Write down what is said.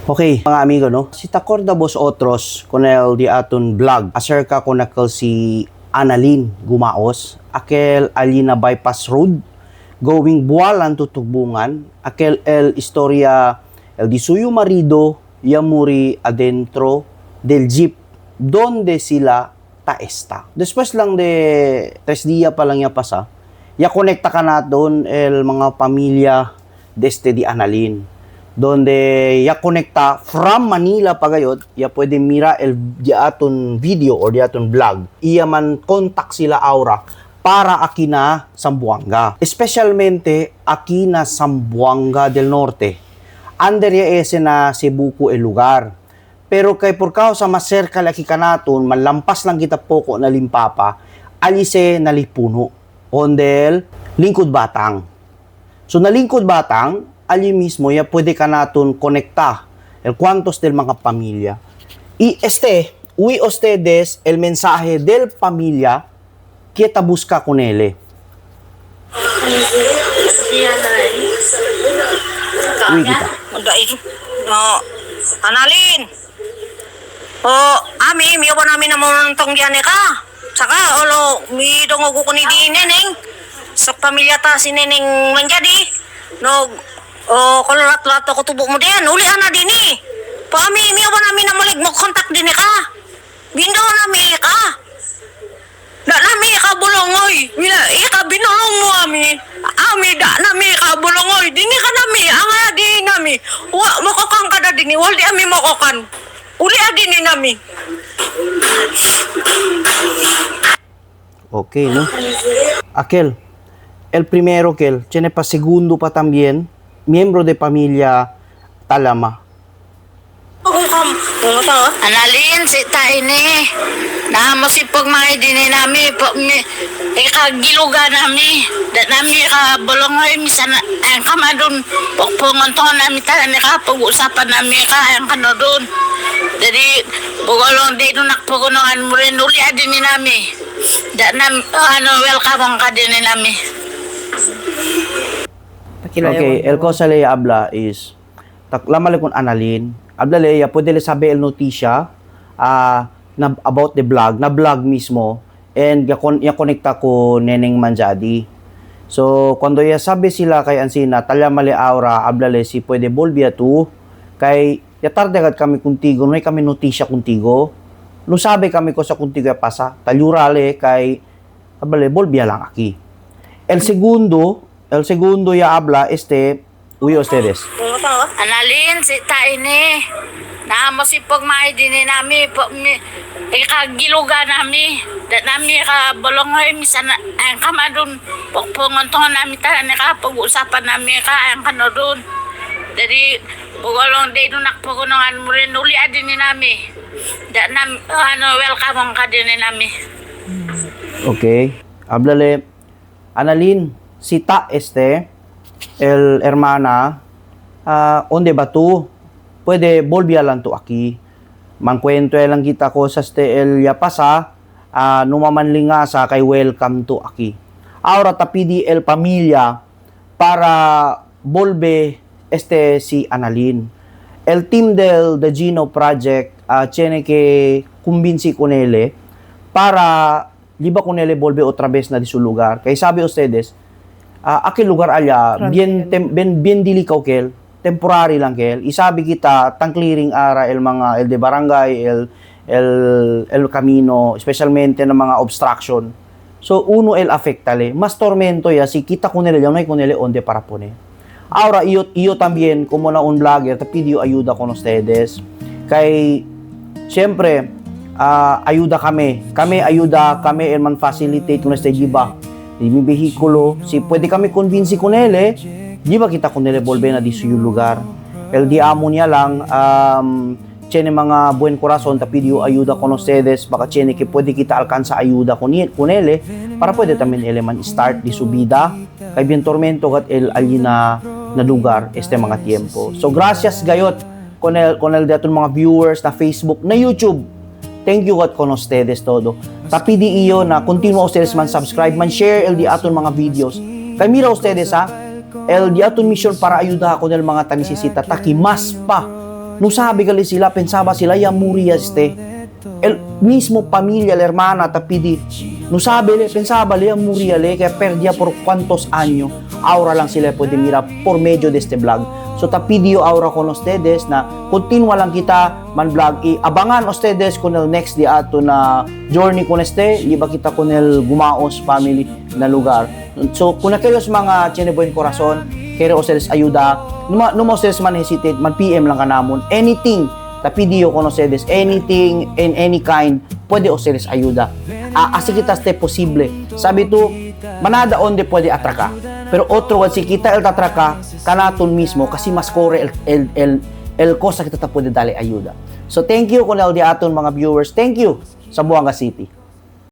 Okay, mga amigo, no? Si Tacorda Vos Otros, con el di aton vlog, acerca con aquel si Annalyn Gumaos, aquel Alina Bypass Road, going Bualan to Tugbungan, aquel el historia el di suyo marido yamuri adentro del jeep donde sila taesta. Después lang de 3 días pa lang ya pasa, ya konekta ka na doon el mga pamilya deste di Annalyn donde ya konekta from Manila pagayot, ya pwede mira el diaton video or diaton vlog. Iya man contact sila aura para aki na Zamboanga. Especialmente aki na Zamboanga del Norte. Under ya ese na Cebuco el lugar. Pero kay por causa mas cerca laki kanaton, malampas lang kita poko na limpapa, alise na lipuno. Ondel, lingkod batang. So nalingkod batang, ali mismo ya pwede ka naton konekta el cuantos del mga pamilya. Y este, uy ustedes el mensaje del pamilya que ta busca con él. Uy kita. No, Analin. O, ami, miyo ba namin naman tong diyan ka? Saka, olo, mi dongo ko ni di neneng. Sa pamilya ta si neneng manjadi. No, o, kolorat-lat ako tubo mo diyan. Uli ana din eh. Pa ami, miyo ba namin namulig mo kontak din ka? Bindo nami ka. Da nami ka bulongoy. Mila, ika binulong mo ami. Ami da nami ka bulongoy. Dini ka nami, anga di nami. Wa mokokan ka da dini, wal di ami mokokan. Uli a dini nami. Okay, no? Aquel, el primero que él, tiene pa segundo pa también, miembro de familia Talama. Analin si taini. Namo si pagmay din nami po mi ikagiluga nami. Da nami ka bolongoy misan ang kamadun pokpongon to nami ta ni ka pag-usapan nami ka ang kanodun. Jadi bugolong di no nakpugunungan mo rin uli din ni nami. Da nam ano welcome ka din ni nami. Okay, el cosa le habla is, taklama le con Annalyn, habla le, ya pwede le sabi el noticia na about the vlog, na vlog mismo, and ya, ya konekta ko Neneng Manjadi. So, cuando ya sabi sila kay Ansina, talyama le aura, habla le si pwede volvia tu, kay ya tarde agad kami contigo, no hay kami noticia contigo. No sabi kami ko sa contigo ya pasa, talyurale kay habla le volvia lang aki. El segundo ya habla este, uy ustedes. Analin si taini. Namo si pagmay din nami po mi ikagiluga nami. Da nami ka bolongoy misan ang kamadun pokpongon to nami ta ni ka pag-usapan nami ka ang kanodun. Jadi bugolong di no nakpugunungan mo rin uli adin ni nami. Da nam ano welcome ka din ni nami. Ok. Háblale, Annalyn, si ta este, el hermana, ¿onde ba tu? Pwede volvia lang tu aquí. Mankwento lang kita cosas te el ya pasa, numamanlinga sa kay welcome to aquí. Ahora tapidi el pamilya para volve este si Annalyn. El team del The Gino Project tiene que convince con él para di ba con él volve otra vez na di su lugar. Kay sabi ustedes, aquel lugar allá, bien, bien, bien dilikaw kel, temporary lang kel. Isabi kita, tang clearing ara el mga, el de barangay, el camino, especialmente ng mga obstruction. So, uno el afectale. Mas tormento ya, si kita con él, ya no hay con él onde para poner. Ahora, iyo también, como na un vlogger, te pido ayuda con ustedes. Kay, siyempre, ayuda kami. Kami ayuda, kami el man facilitate con este giba. Di mi vehikulo, si pwede kami convince con él, eh. Di ba kita con él volver na di sa yung lugar. El di amo niya lang, tiene mga buen corazón, ta pidió ayuda con ustedes, baka tiene que pwede kita alcanza ayuda con él, eh, para pwede también él man start di su vida, kay bien tormento kat el allí na lugar este mga tiempo. So gracias gayot con el de aton mga viewers na Facebook, na YouTube. Thank you God con ustedes todo. Tapidi iyo na continue ustedes man subscribe, man share el di aton mga videos. Kay mira ustedes ha, el di aton mission para ayuda ako del mga tanisisita taki mas pa No sabe gali sila, pensaba sila ya muria este. El mismo familia, la hermana, tapidi. No sabe le, pensaba le, ya muria le, kaya perdía por cuantos años. Ahora lang sila pwede mira por medio de este vlog. So tapidio ahora con ustedes na continua lang kita man vlog. I abangan ustedes con el next di ato na journey con este, liba kita con el Gumaos family na lugar. So kung aquellos mga tiene buen corazon, quiere ustedes ayuda, no ma ustedes man hesitate, man PM lang kanamon. Anything, tapidio con ustedes, anything in any kind, pwede ustedes ayuda. Ah, así kita este posible. Sabi tu, manada onde pwede atraka. Pero otro, si kita el tatraka, kanaton mismo, kasi mas kore el cosa kita ta pwede dali ayuda. So thank you kung el di aton mga viewers. Thank you sa Buanga City.